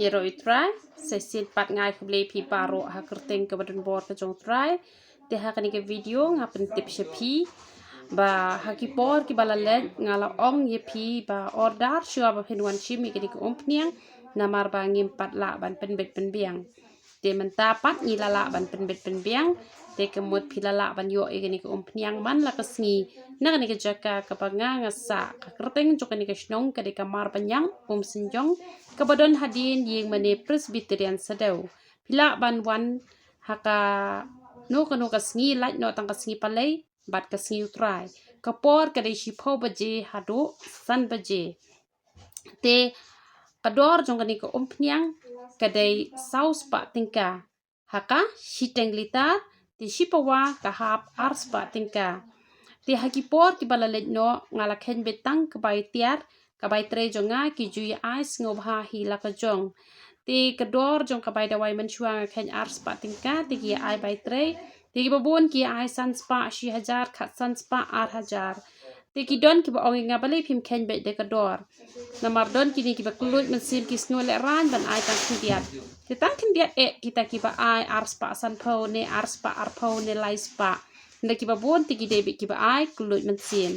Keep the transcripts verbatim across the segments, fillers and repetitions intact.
Ïaroh ïa u Trai, sa shisien pat nga ai khublei ïa phi baroh ha ka kyrteng kaba donbor ka jong u Trai. Te ha kane ka video nga pyntip sha phi ba ha ki por kiba la leit nga la ong ïa phi ba order shuwa ba phin wan shim ïa kane ka umphniang, namar ba ngim pat lah ban pynbeit pynbiang. Te mynta pat ngi la lah ban pynbeit pynbiang. Te ka mut phi la lah ban ïoh ïa kane ka umphniang man la ka sngi na kane ka jaka kaba nga nga sah. Ka kyrteng jong kane ka shnong ka dei ka Marbaniang Umsynjong, kaba don hadien ïing mane Presbyterian Shadew. Phi lah ban wan ha kano kano ka sngi, lait noh tang ka sngi Palei bad ka sngi u Trai. Ka por ka dei shiphew baje haduh san baje. Te ka dor jong kane ka umphniang ka dei saw spah tyngka ha ka shiteng litar, te shi pawa ka hap ar spah tyngka. Te ha ki por kiba la leit noh nga la kheiñ beit tang ka bai tiar, ka bai trei jong nga ki ju ïa ai sngewbha hi la ka jong. Te ka dor jong ka bai dawai mynshuwa nga kheiñ ar spah tyngka, te ki ïa ai bai trei. Te kiba bun ki ïa ai san spah shi hajar, khatsan spah ar hajar. Te ki don kiba ong ïa nga balei phim kheiñ beit da ka dor. Namar don kine kiba kylluid mynsiem, ki sngew lehraiñ ban ai tang khyndiat. Te tang khyndiat eh kita kiba ai ar spah sanphew ne ar spah arphew ne lai spah. Hynrei kiba bun te ki dei beit kiba ai kylluid mynsiem.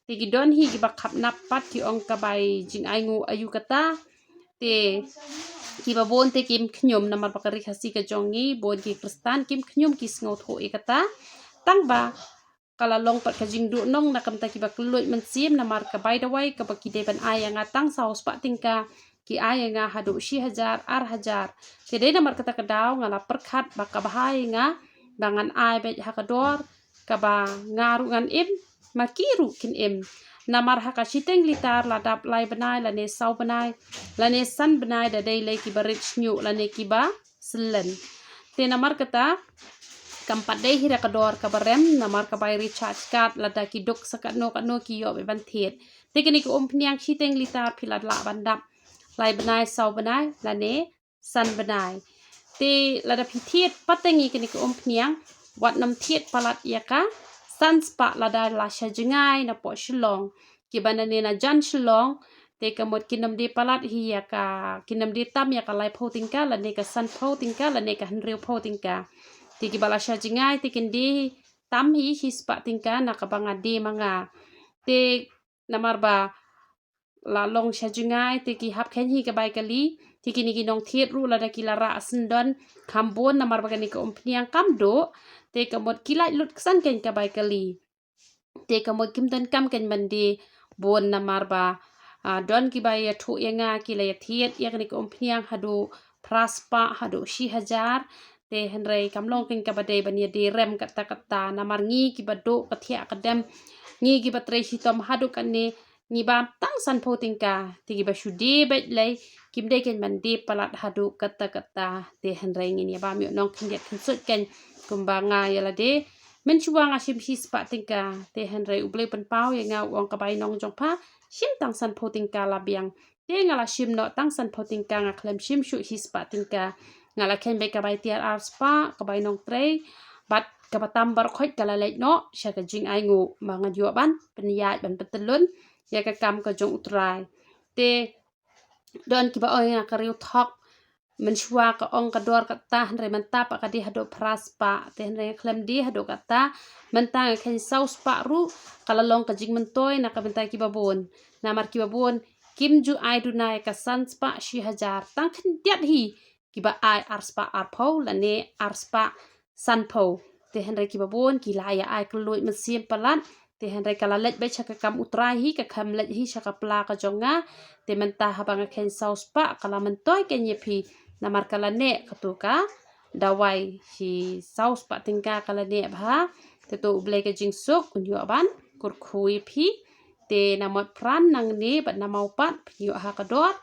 Te ki don hi kiba khapnap pat ki ong ka bai jingainguh aïu kata. Te kiba bun te kim khñium namar ba ka ri Khasi ka jong ngi bun ki Khristan kim khñium, ki sngewthuh ïa kata. Tang ba ka la long pat ka jingduhnong na ka bynta kiba kylluid mynsiem, namar ka bai dawai kaba ki dei ban ai ïa nga tang saw spah tyngka, ki ai ïa nga haduh shi hajar, ar hajar. Te dei namar kata ka daw nga la pyrkhat ba ka bha ïa nga ba ngan ai beit ha ka dor kaba nga ruh ngan im, ma ki ruh kin im. Namar ha ka shiteng litar la dap lai bnai lane saw bnai lane san bnai da dei lei kiba rit shñiuh lane kiba syllen. Te namar kata kam pat dei hi da ka dor kaba rem, namar ka bai recharge card lada ki duk sa katno katno ki ïoh beit ban thied. Te kane ka umphniang shiteng litar phi la lah ban dap lai bnai, saw bnai lane san bnai. Te lada phi thied pateng ïa kane ka umphniang, wat nym thied palat ïa ka san spah lada la sha jngai na poh Shillong. Kiba na ne na jan Shillong te ka mut kin nym die palat hi ïa ka, kin nym die tam ïa ka laiphew tyngka lane ka sanphew tyngka lane ka hynriewphew tyngka. Te kiba la sha jngai te kin die tam hi shi spah tyngka na kaba nga die ma nga. Te namar ba la long sha jngai te ki hap kheiñ hi ka bai kali. Te kine ki nongthied ruh lada ki la rah syndon kham bun namar ba kane ka umphniang kam duh, te ka mut ki lait lut ksan kheiñ ka bai kali. Te ka mut kim donkam kheiñ ban die bun namar ba, ah, don kiba ïathuh ïa nga ki la ïathied ïa kane ka umphniang haduh phra spah haduh shi hajar. Te hynrei kam long kheiñ kaba dei ban ïa die rem katta katta namar ngi kiba duh ka thiah ka dem, ngi kiba trei shitom haduh kane ngi bam tang sanphew tyngka. Te kiba shu die beit lei kim dei kheiñ ban die palat haduh katta katta. Te hynrei ngin ïa bam ïoh nong khyndiat khynsuit kheiñ kumba nga ïa lade. Mynshuwa nga shim shi spah tyngka, te hynrei U Blei pynpaw ïa nga, u ong ka bai nong jong pha shim tang sanphew tyngka la biang. Te nga la shim noh tang sanphew tyngka, nga khlem shim shuh shi spah tyngka. Nga la kheiñ beit ka bai tiar ar spah, ka bai nongtrei bad kaba tam baroh khoit ka la leit noh sha ka jingainguh ba ngan ïoh ban pynïaid ban pyntylun ïa ka kam ka jong U Trai. Te don kiba ong ïa nga ka riew thok, mynshuwa ka ong ka dor katta hynrei mynta pat ka die haduh phra spah. Te hynrei nga khlem die haduh katta, mynta nga kheiñ saw spah ruh ka la long ka jingmyntoi na ka bynta kiba bun. Namar kiba bun kim ju ai duna ïa ka san spah shi hajar, tang khyndiat hi kiba ai ar spah arphew lane ar spah sanphew. Te hynrei kiba bun ki la ïa ai kylluid mynsiem palat. Te hynrei ka la leit beit sha ka kam U Trai hi, ka khlem leit hi sha ka pla ka jong nga. Te mynta haba nga kheiñ saw spah ka la myntoi kheiñ ïa phi namar ka la neh kato ka dawai. Shi saw spah tyngka ka la neh bha. Te to U Blei ka jingsuk un ïoh ban kyrkhu ïa phi. Te na mot phran nangne bad na maw pat phin ïoh ha ka dor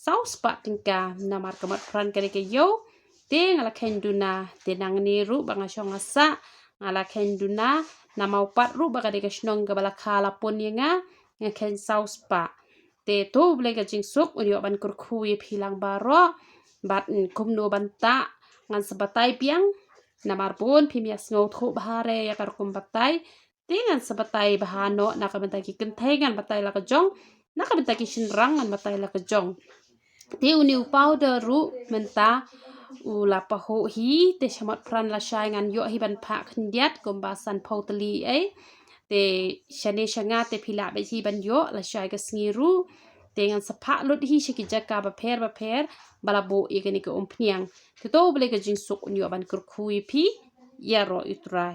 saw spah tyngka namar ka mot phran ka dei ka ïew. Te nga la kheiñ duna, te nangne ruh ba nga shong nga sah nga la kheiñ duna, na maw pat ruh ba ka dei ka shnong kaba la kha la pun ïa nga, nga kheiñ saw spah. Te to U Blei ka jingsuk un ïoh ban kyrkhu ïa phi lang baroh. Bad, mm, kumno ban tah ngan sa batai biang. Namar bun phim ïa sngewthuh bha re ïa ka rukom batai. Te ngan sa batai bha noh na ka bynta ki kynthei ngan batai la ka jong, na ka bynta ki shynrang ngan batai la ka jong. Te une u powder ruh mynta u la pahuh hi, te shamot pran lashai ngan ïoh hi ban phah khyndiat kumba san phew tylli ei. Te shane sha nga te phi lah beit hi ban ïoh lashai ka sngi ruh. Te ngan sa phah lut hi sha ki jaka bapher bapher ba la buh ïa kane ka umphniang. Te to U Blei ka jingsuk un ïoh ban kyrkhu ïa phi. Ïaroh ïa U Trai.